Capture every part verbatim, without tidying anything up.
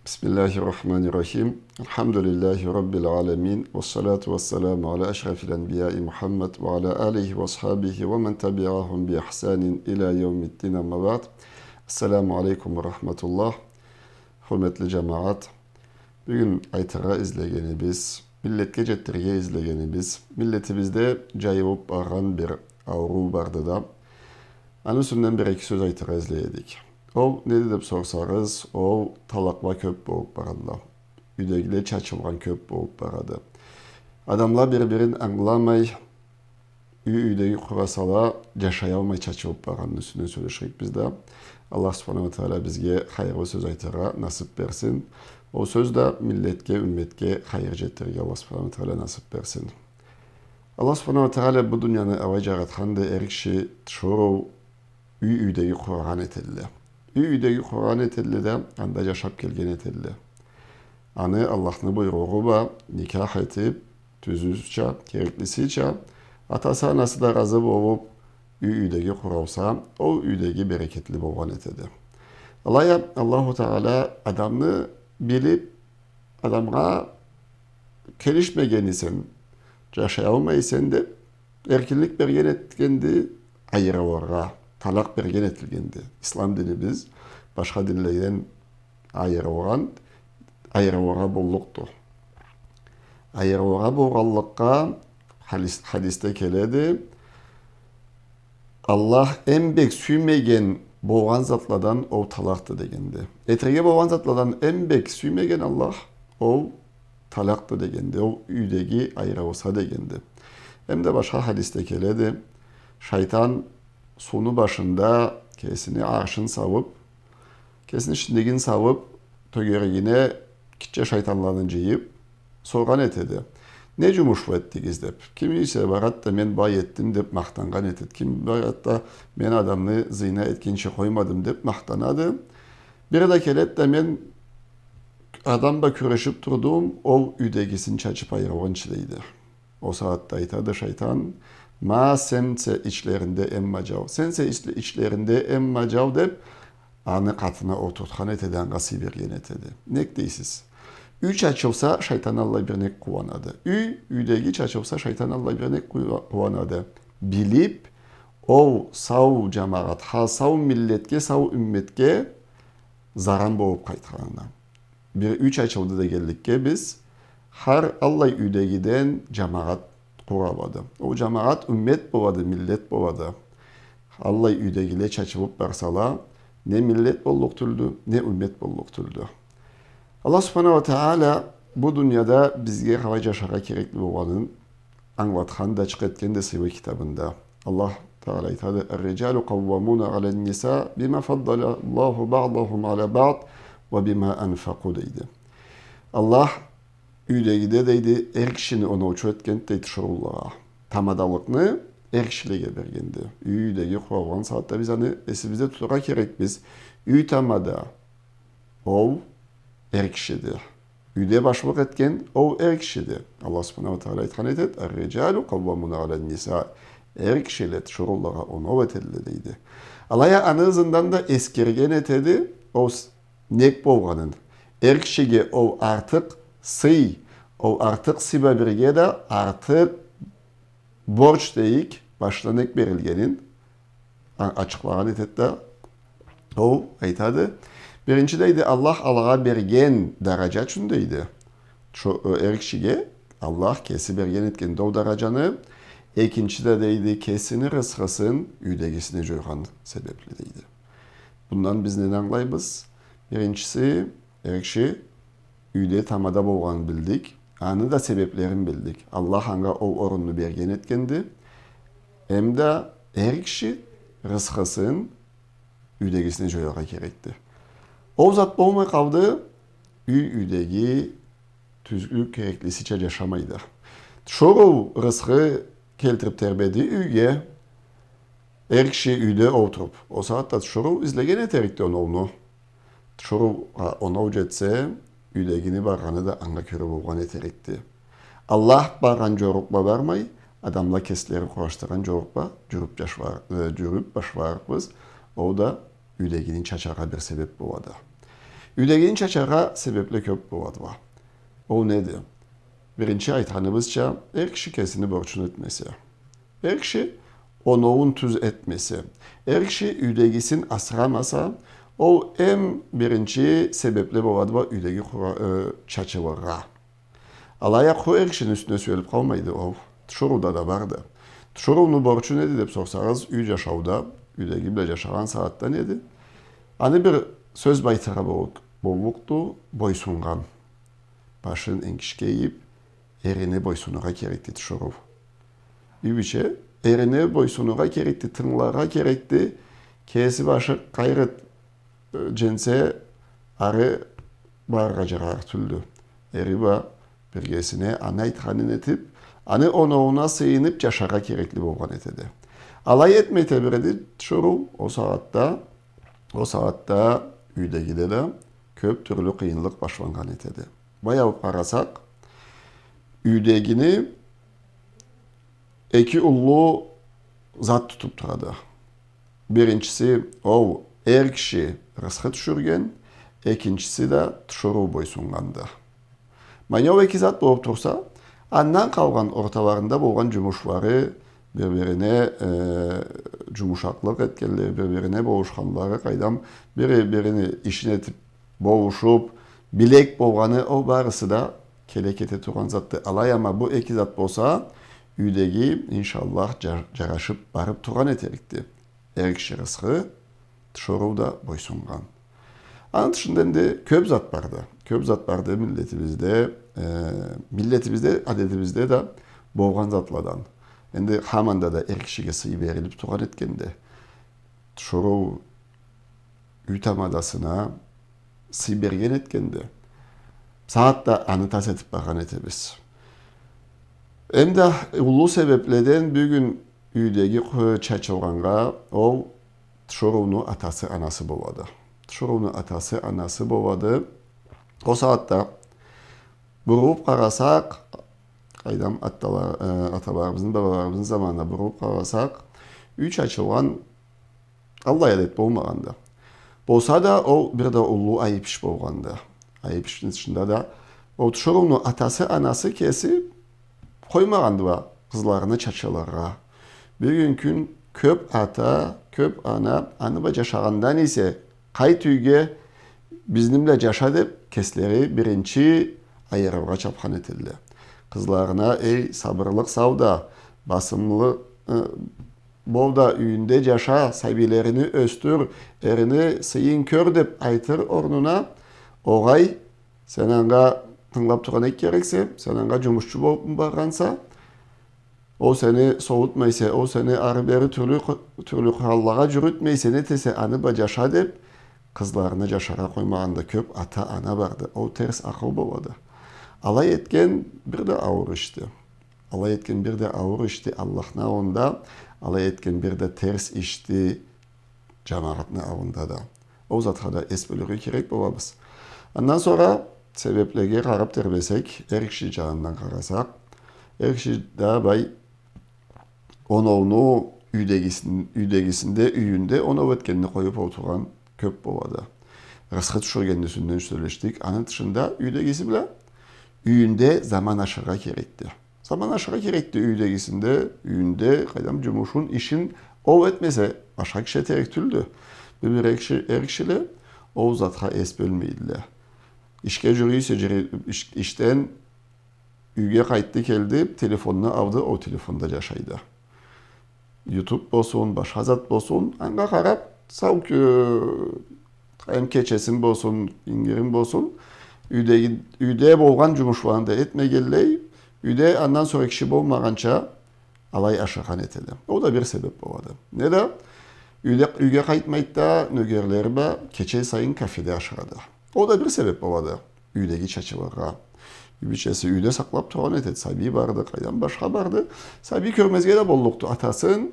بسم الله الرحمن الرحيم. الحمد لله رب العالمين، والصلاة والسلام على أشرف الأنبياء محمد وعلى آله وأصحابه ومن تبعهم بإحسان إلى يوم الدين، أما بعد. السلام عليكم ورحمة الله. Хурметли джамагъат, бюгюн айтыргъа излегенибиз, миллетге джетдирирге излегенибиз, миллетибизде джайылыб баргъан бир ауруу барды да, аны юсюнден бир-эки сёз айтыргъа излей эдик. Ол неди деб сорсагъыз, ол талакъла кёб болуб барады. Юйдегиле чачылгъан кёб болуб барады. Адамла бир-бирин ангыламай, юй-юйдеги къурасала, джашаялмай чачылыб баргъанны юсюнден сёлеширикбиз да. Аллах Субханаху уа Тагъала бизге хайырлы сёз айтыргъа насыб берсин. Ол сёз да миллетге, умметге хайыр джетдирирге Аллах Субханаху уа Тагъала насыб берсин. Аллах Субханаху уа Тагъала бу дунияны алай джаратханды, эр киши тиширыу юй-юйдеги къурагъан этелле. Юй-юйдеги къурагъан этелле да, анда джашаб келген этелле. Аны Аллахны буйругъу бла никях этиб, тюзюсюча, кереклисича, атасы-анасы да разы болуб, юй-юйдеги къураса, ол юйдеги берекетли болгъан этеди. Алай а Аллаху Тагъала адамны билиб, адамгъа келишмеген эсенг, джашаялмай эсенг деб, эркинлик берген этгенди айырылыргъа, талакъ берген этилгенди. Ислам динибиз башха динледен айырылгъан, айырылыргъа боллукъду. Айырылыргъа болгъанлыкъгъа хадис-, хадисде келеди, Аллах эм бек сюймеген болгъан затладан ол талакъды дегенди. Этерге болгъан затладан эм бек сюймеген Аллах ол талакъды дегенди, ол юйдеги айырылса дегенди. Эм да башха хадисде келеди, шайтан сууну башында кесини аршын салыб, кесини шиндигин салыб, тёгерегине гитче шайтанланы джыйыб, соргъан этеди. Не джумуш бу этдигиз деб. Ким эсе барад да мен былай этдим деб махтаннган этеди. Ким барад да мен адамны зина этгинчи къоймадым деб махтанады. Бири да келеди да мен адам бла кюрешиб турдум, ол юйдегисин чачыб айыргъынчы дейди. Ол сагъатда айтады шайтан, ма сенсе ичлеринде эм маджал, сенсе ич-, ичлеринде эм маджал деб, аны къатына олтуртхан этеди, анга сый берген этеди. Нек дейсиз? Юй чачылса, шайтан аллай бир нек къууанады. Юй, юйдеги чачылса, шайтан аллай бир нек къууа-, къууанады. Билиб, ол сау джамагъатха, сау миллетге, сау умметге заран болуб къайтханына. Бир юй чачылды дегенликге биз, хар аллай юйдегиден джамагъат къуралады. Ол джамагъат уммет болады, миллет болады. Аллай юйдегиле чачылыб барсала, не миллет боллукъ тюлдю, не уммет боллукъ тюлдю. Аллах Субханаху уа Тагъала бу дунияда бизге къалай джашаргъа керекли болгъанын ангылатхан да, ачыкъ этген да сыйлы китабында. Аллах Тагъала айтады: الرجال قوامون على النساء بما فضل الله بعضهم على بعض وبما أنفقوا, дейди. Аллах юйдегиде, дейди, эр кишини оноучу этгенди, дейди, тиширыулагъа. Тамадалыкъны эр кишилеге бергенди. Юйдеги къуралгъан сагъатда биз аны эсибизде тутургъа керекбиз. Юй тамада, ол эр кишиди. Юйде башлыкъ этген ол эр кишиди. Аллах Субханаху уа Тагъала айтхан этеди: الرجال قوامون على النساء. Эр кишиле тиширыулагъа оноу этелле, дейди. Алай а аны ызындан да эсгерген этеди ол с-, нек болгъанын. Эр кишиге ол артыкъ сый, ол артыкъ сый бла бирге да артыкъ борч дейик, башына нек берилгенин а-, ачыкълагъан этеди да, ол айтады. Биринчи, дейди, Аллах алагъа берген даража ючюн, дейди. Шо, э, эр кишиге Аллах кеси берген этгенди ол даражаны. Экинчи да, дейди, кесини рысхысын юйдегисине джойгъан себебли, дейди. Бундан биз нени ангылайбыз? Биринчиси, эр киши юйде тамада болгъанын билдик, аны да себеблерин билдик. Аллах анга ол орунну берген этгенди. Эм да эр киши рысхысын юйдегисине джояргъа керекди. Ол зат болмай къалды, юй, юйдеги тюзлюк кереклисича джашамайды. Тиширыу рысхы келтириб тебреди юйге, эр киши юйде олтуруб, ол сагъатда тиширыу излеген этерикди оноуну. Тиширыугъа оноу джетсе, юйдегини баргъаны да анга кёре болгъан этерикди. Аллах баргъан джорукъ бла бармай, адамла кеслери къурашдыргъан джорукъ бла джюрюб джашла-, э, джюрюб башларыкъбыз. Ол да юйдегини чачаргъа бир себеб болады. Юйдегини чачаргъа себепле кёп болады уа. Ол неди? Биринчи айтханыбызча, эр киши кесини борчун этмесе. Эр киши оноуун тюз этмесе. Эр киши юйдегисин асырамаса, ол эм биринчи себепле болады уа юйдеги къура-, э, чачылыргъа. Алай а къуру эр кишини юсюне сюелип къалмайды ол. Тиширыуда да барды. Тиширыуну борчу неди деп сорсагъыз, юй жашауда, юйдеги бла жашагъан сагъатда неди? Аны бир сёз бла айтыргъа боллукъ-, боллукъду, бойсуннган. Башын энгишге ийип, эрине бойсунургъа керекди тиширыу. Юй бийче эрине бойсунургъа керекди, тынгыларгъа керекди. Кеси башы къайры, э, женсе, ары барыргъа жарар тюлдю. Эри бла биргесине аны айтханын этип, аны оноууна сыйынып жашаргъа керекли болгъан этеди. Алай этмей тебиреди тиширыу, ол сагъатда, ол сагъатда юйдегиде да кёп тюрлю къыйынлыкъ башланнган этеди. Былай алып къарасакъ, юйдегини эки уллу зат тутуп турады. Биринчиси, ол эр киши рысхы тюшюрген, экинчиси да тиширыу бойсуннганды. Ма не ол эки зат болуп турса, андан къалгъан орталарында болгъан жумушлары, бир-бирине, э, жумушакълыкъ этгенлери, бир-бирине болушханлары, къайдам, бири-бирини ишин этип, болушуп, билек болгъаны, ол барысы да келе кете тургъан затды. Алай а ма бу эки зат болса, юйдеги, иншаллах, жа-, жарашып барып тургъан этерикди. Эр киши рысхы, тиширыу да бойсуннган. Аны тышында энди кёп зат барды. Кёп зат барды миллетибизде, э, миллетибизде, адетибизде да болгъан затладан. Энди хаманда да эр кишиге сый берилип тургъан этгенди. Тиширыу юй тамадасына сый берген этгенди. Сагъатда аны тас этип баргъан этебиз. Эм да уллу себепледен бюгюн юйдеги къу-, чачылгъаннга ол тиширыуну атасы, анасы болады. Тиширыуну атасы, анасы болады. Ол сагъатда бурулуп къарасакъ, къайдам, атала-, э, аталарыбызны, бабаларыбызны заманына бурулуп къарасакъ, юй чачылгъан аллай адет болмагъанды. Болса да, ол бир да уллу айып иш болгъанды. Айып ишни тышында да, ол тиширыуну атасы, анасы кеси къоймагъанды уа къызларына чачылыргъа. Бюгюн кюн кёп ата, кёп ана, аны бла жашагъандан эсе, къайт юйге, бизни бла жаша деп, кеслери биринчи айырыргъа чапхан этедиле. Къызларына, эй, сабырлыкъ сал да, басымлы, э, бол да, юйюнде жаша, сабийлерини ёсдюр, эрини сыйын кёр деп айтыр орнуна, огъай, сен анга тынгылап тургъан эки керексе, сен анга жумушчу болупму баргъанса, ол сени соуутмай эсе, ол сени ары-бери тюрлю къу-, тюрлю къураллагъа жюрютмей эсе, не этесе, аны бла жаша деп, къызларына жашаргъа къоймагъан да кёп ата-ана барды. Ол терс акъыл болады. Алай этген бир да ауур ишди. Алай этген бир да ауур ишди Аллахны аллында, алай этген бир да терс ишди жамагъатны аллында да. Ол затха да эс бёлюрге керек болабыз. Андан сора себеплеге къарап тебиресек, эр киши жанындан къарасакъ, эр киши да бай оноуну юйдегисин-, юйдегисинде, юйюнде оноу этгенни къоюп олтургъан кёп болады. Рысхы тюшюргенни юсюнден сёлешдик. Аны тышында юйдегиси бла юйюнде заман ашыргъа керекди. Заман ашыргъа керекди юйдегисинде, юйюнде, къайдам, жумушун, ишин ол этмесе, башха киши этерик тюлдю. Бир-бир эр киши-, эр кишиле ол затха эс бёлмейдиле. Ишге жюрюй эсе, жюрю-, иш-, ишден юйге къайтды, келди, телефонну алды, ол телефонда жашайды. Ютуб болсун, башха зат болсун, анга къарап, сау кю-, эм кечесин болсун, ингирин болсун, юйдеги, юйде болгъан жумушларын да этмегенлей, юйде андан сора киши болмагъанча алай ашыргъан этеди. Ол да бир себеп болады. Не да юйде, юйге къайтмайды да, нёгерлери бла кече сайын кафеде ашырады. Ол да бир себеп болады. Юйдеги чачылыргъа. Юй бийчеси юйде сакълап тургъан этеди. Сабий барды, къайдам, башха барды. Сабий кёрмезге да боллукъду атасын.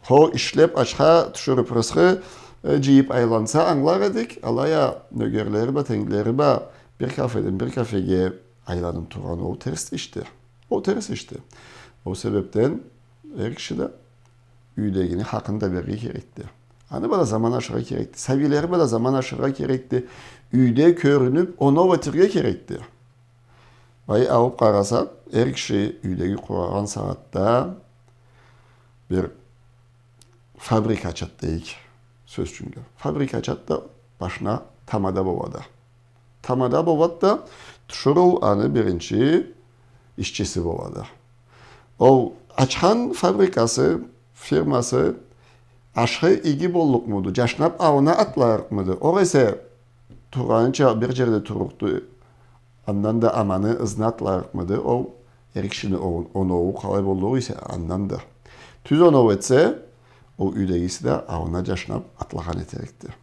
Хо, ишлеп, ачха тюшюрюп, рысхы, э, жыйып айланса, ангылар эдик. Алай а нёгерлери бла, тенглери бла бир кафеден бир кафеге айланып тургъан, ол терс ишди. Ол терс ишди. Ол себепден эр киши да юйдегини хакъын да берирге керекди. Аны бла да заман ашыргъа керекди. Сабийлери бла да заман ашыргъа керекди. юйде кёрюнюп, оноу этерге керекди. Былай алып къарасакъ, эр киши юйдеги къурагъан сагъатда бир фабрика ачат дейик, сёз ючюн. Фабрика ачат да, башына тамада болады. Тамада болады да, тиширыу аны биринчи ишчиси болады. Ол ачхан фабрикасы, фирмасы ашхы иги боллукъмуду, джашнап аллына атларыкъмыды? Огъесе тургъаныча бир джерде турлукъду, андан да аманы ызына атларыкъмыды? Ол эр кишини о-, оноуу къалай боллугъу эсе, андан да. Тюз оноу этсе, ол юйдегиси да аллына джашнап атлагъан этерикди.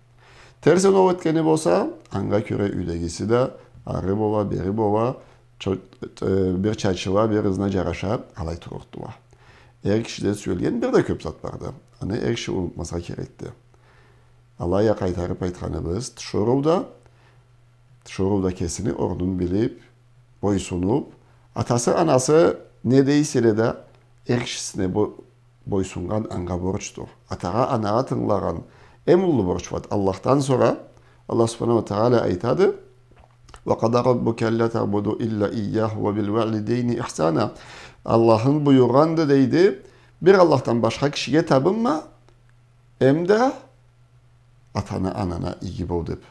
Терс оноу этгени болса, анга кёре юйдегиси да ары бола, бери бола, чо-, э, бир чачыла, бир ызына джараша, алай турлукъдула. Эр кишиде сюелген бир да кёп зат барды. Аны эр киши унутмазгъа керекди. Алай а, къайтарып айтханыбыз, тиширыу да, тиширыу да кесини орнун билип, бойсунуп, атасы, анасы не дейселе да, эр кишисине бо-, бойсуннган анга борчду. Атагъа, анагъа тынгылагъан эм уллу борч барды. Аллахдан сора Аллах Субханаху уа Тагъала айтады: «وقضى ربك ألا تعبدوا إلا إياه وبالوالدين إحسانا». Аллахынг буюргъанды, дейди, бир Аллахдан башха кишиге табынма, эм да атанга, ананга иги бол деп.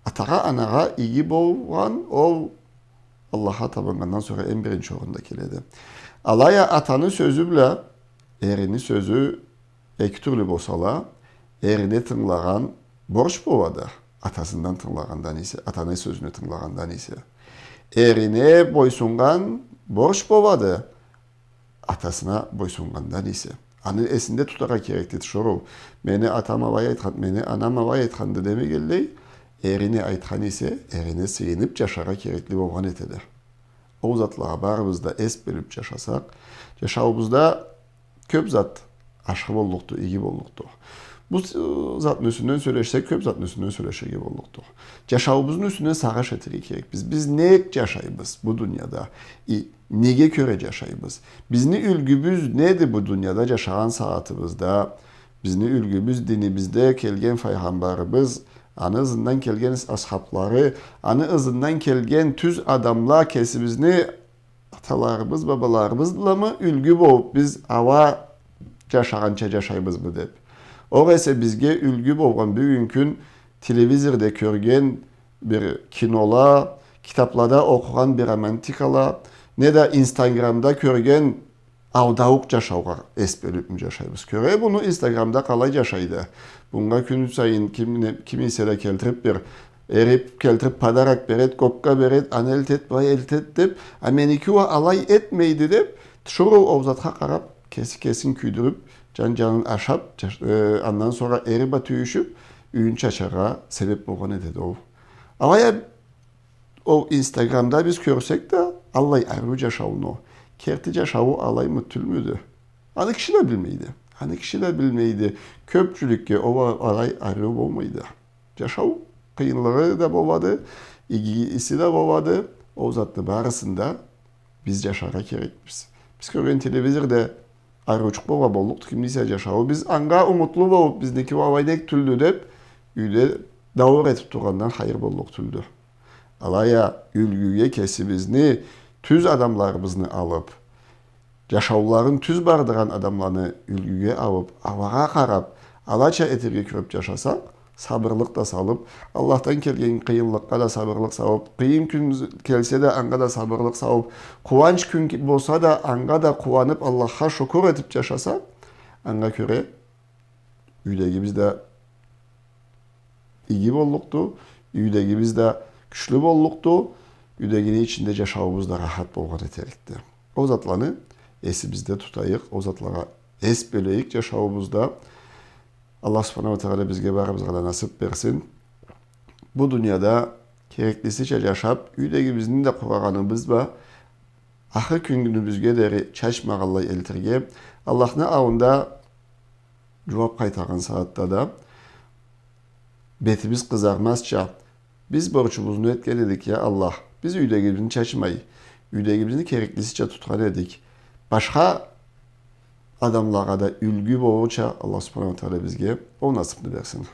Атагъа, анагъа иги болгъан ол Аллахха табыннгандан сора эм биринчи орунда келеди. Алай а атаны сёзю бла эрини сёзю эки тюрлю болсала, эрине тынгылагъан борч болады, атасындан тынгылагъандан эсе, атаны сёзюне тынгылагъандан эсе. Эрине бойсуннган борч болады, атасына бойсуннгандан эсе. Аны эсинде тутаргъа керекди тиширыу. Мени атам алай айтхан, мени анам алай айтханды демегенлей, эрине айтхан эсе, эрине сыйынып джашаргъа керекли болгъан этеди. Ол затлагъа барыбыз да эс бёлюп джашасакъ, джашауубузда кёп зат ашхы боллукъду, иги боллукъду. Бу, э, затны юсюнден сёлешсек, кёп затны юсюнден сёлеширге боллукъду. Джашауубузну юсюнден сагъыш этерге керекбиз. Биз нек джашайбыз бу дунияда? И неге кёре джашайбыз? Бизни юлгюбюз неди бу дунияда джашагъан сагъатыбызда? Бизни юлгюбюз динибизде келген файгъамбарыбыз, аны ызындан келген асхаблары, аны ызындан келген тюз адамла, кесибизни аталарыбыз, бабаларыбызламы юлгю болуп, биз ала джашагъанча джашайбызмы деп. Огъесе бизге юлгю болгъан бюгюн кюн телевизорда кёрген бир кинола, китаблада окъугъан бир романтикала, неда Инстаграмда кёрген алдауукъ джашаугъа эс бёлюпмю джашайбыз? Кёре муну Инстаграмда къалай джашайды. Мынга кюн сайын ким не, ким эсе да келтирип бир эрип келтирип подарок берет, гокка берет, аны элтет, былай элтет деп, а меники уа алай этмейди деп, тиширыу ол затха къарап, кеси кесин кюйдюрюп, джан-джанын ашап, джаш-, э, андан сора эри бла тюйюшюп, юйюн чачаргъа себеп болгъан этеди ол. Алай а ол Инстаграмда биз кёрсек да, аллай ариу джашауну, керти джашауу алаймы, тюлмюдю? Аны киши да билмейди. Аны киши да билмейди. Кёпчюлюкге ол алай ариу болмайды. Джашау къыйынлыгъы да болады, игиси да болады. Ол затны барысын да биз джашаргъа керекбиз. Биз кёрген телевизорда ариучукъ болгъан боллукъду кимни эсе джашауу. Биз анга умутлу болуп, бизники уа алай нек тюлдю деп, юйде дауур этип тургъандан хайыр боллукъ тюлдю. Алай а юлгюге кесибизни, тюз адамларыбызны алып, джашауларын тюз бардыргъан адамланы юлгюге алып, алагъа къарап, алача этерге кюреп джашасакъ, сабырлыкъ да салып, Аллахдан келген къыйынлыкъгъа да сабырлыкъ салып, къыйын кюн келсе да, анга да сабырлыкъ салып, къууанч кюн болса да, анга да къууанып, Аллахха шукур этип джашасакъ, анга кёре юйдегибиз да иги боллукъду, юйдегибиз да кючлю боллукъду, юйдегини ичинде джашауубуз да рахат болгъан этерикди. Ол затланы эсибизде тутайыкъ, ол затлагъа эс бёлейик джашауубузда. Аллах Субханаху уа Тагъала бизге барыбызгъа да насып берсин. Бу дунияда кереклисича джашап, юйдегибизни да къурагъаныбыз бла, ахыр кюнюбюзге дери чачмагъанлай элтирге, Аллахны аллында джууап къайтаргъан сагъатда да бетибиз къызармазча, биз борчубузну этген эдик, я Аллах. Биз юйдегибизни чачмай, юйдегибизни кереклисича тутхан эдик. Башха адамлагъа да юлгю болурча Аллах Субханаху уа Тагъала бизге ол насыпны берсин.